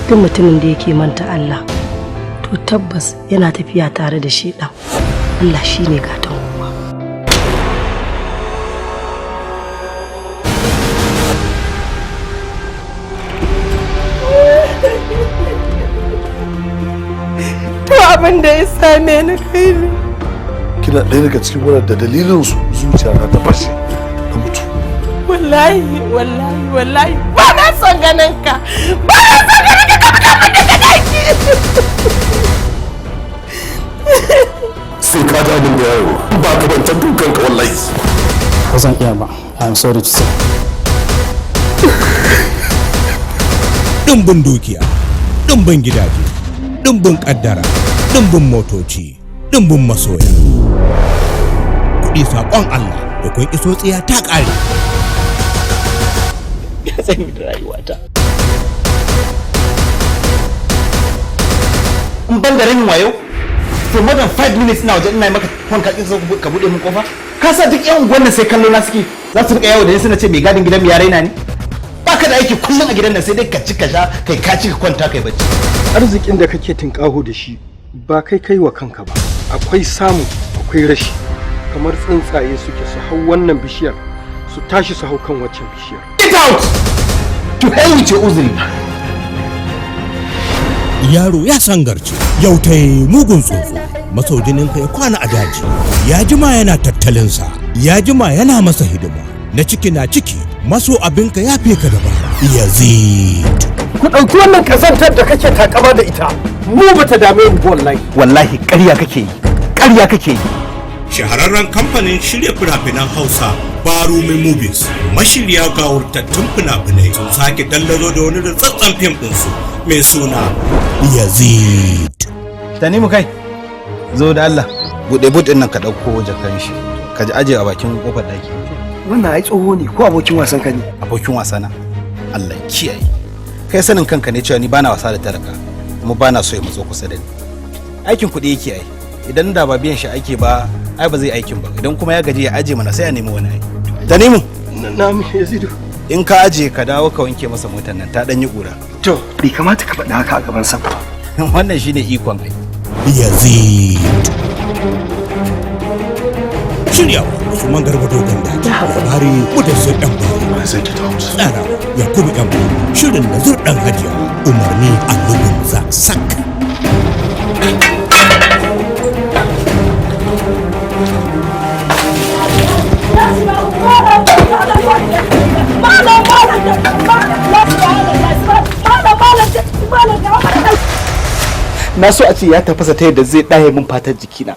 Duk mutumin da yake manta Allah, to tabbas yana tafiya tare da shedan. Allah shine gatan kowa. To abin da ya same ni kai ne. Kina ɗaya daga cikin wadanda dalilin su zuciya na ta fashe na mutu. Wallahi wallahi wallahi ba na son ganin ka. Ba na son ganin ka, ka fita min daga daki. Sai ka ja min da yaro ba ka ban dukan ka wallahi. Ba zan iya ba. I am sorry to say. Ɗimbin dukiya, ɗimbin gidaje, ɗimbin ƙaddara, ɗimbin motoci, ɗimbin masoya. Kuɗi saƙon Allah da kun iso tsiya ta ƙare. Ya zan yi da rayuwata? In ban da ranin wayo, for more than 5 minutes ina waje ina yi maka phone, ka ƙi ka buɗe min kofa. Ka sa duk yan unguwan nan sai kallo na suke, za su rika yawo da ni suna ce mai gadin gidan mu ya raina ni. Baka da aiki kullum a gidan nan sai dai ka ci ka sha, kai ka ci ka kwanta kai bacci. Arzikin da kake tinkaho da shi ba kai kai wa kanka ba. Akwai samu, akwai rashi. Kamar tsuntsaye suke, su hau wannan bishiyar, su tashi su hau kan waccan bishiyar. Get out! To hell with your uzuri. Yaro ya sangarce, yau ta yi mugun tsotso, masaujininka ya kwana a daji. Ya jima yana tattalinsa, ya jima yana masa hidima. Na ciki na ciki, maso abinka ya fi ka dabara. Yazid. Ku ɗauki wannan kasantar da kake takama da ita, mu bata dame mu ba wallahi. Wallahi ƙarya kake yi, ƙarya kake yi. Shahararren kamfanin shirya fina-finan Hausa, Barumi Movies, mashirya gawurtattun fina-finai, sun sake dallazo da wani rantsatsen fim ɗinsu mai suna Yazid. Tanimu, kai zo da Allah, buɗe buɗin nan ka ɗauko jakan shi ka ji aje a bakin kofar ɗaki. Wannan ai tsoho ne, ko abokin wasan ka ne? Abokin wasa na? Allah ya kiyaye. Kai sanin kanka ne cewa ni bana wasa da talaka, kuma bana so ya matso kusa da ni. Aikin kuɗi yake ai. Idan da ba biyan shi ake ba, ai ba zai aikin ba. Idan kuma ya gaji ya aje mana, sai a nemi wani ai. Tanimu. Na Yazidu. In ka aje, ka dawo ka wanke masa motar nan, ta ɗan yi ƙura. To bai kamata ka faɗi haka a gaban sa ba. Wannan shine ikon ai. Yazid. Shiryawa Usman Garba Dogon Daji, labari Mudassir Dan Bari, tsara Yakubu Dan Bari, shirin Nazir Dan Hajiya, umarni Alubun Zaksak. Na so a ce ya tafasa ta yadda zai ɗaye min fatar jikina.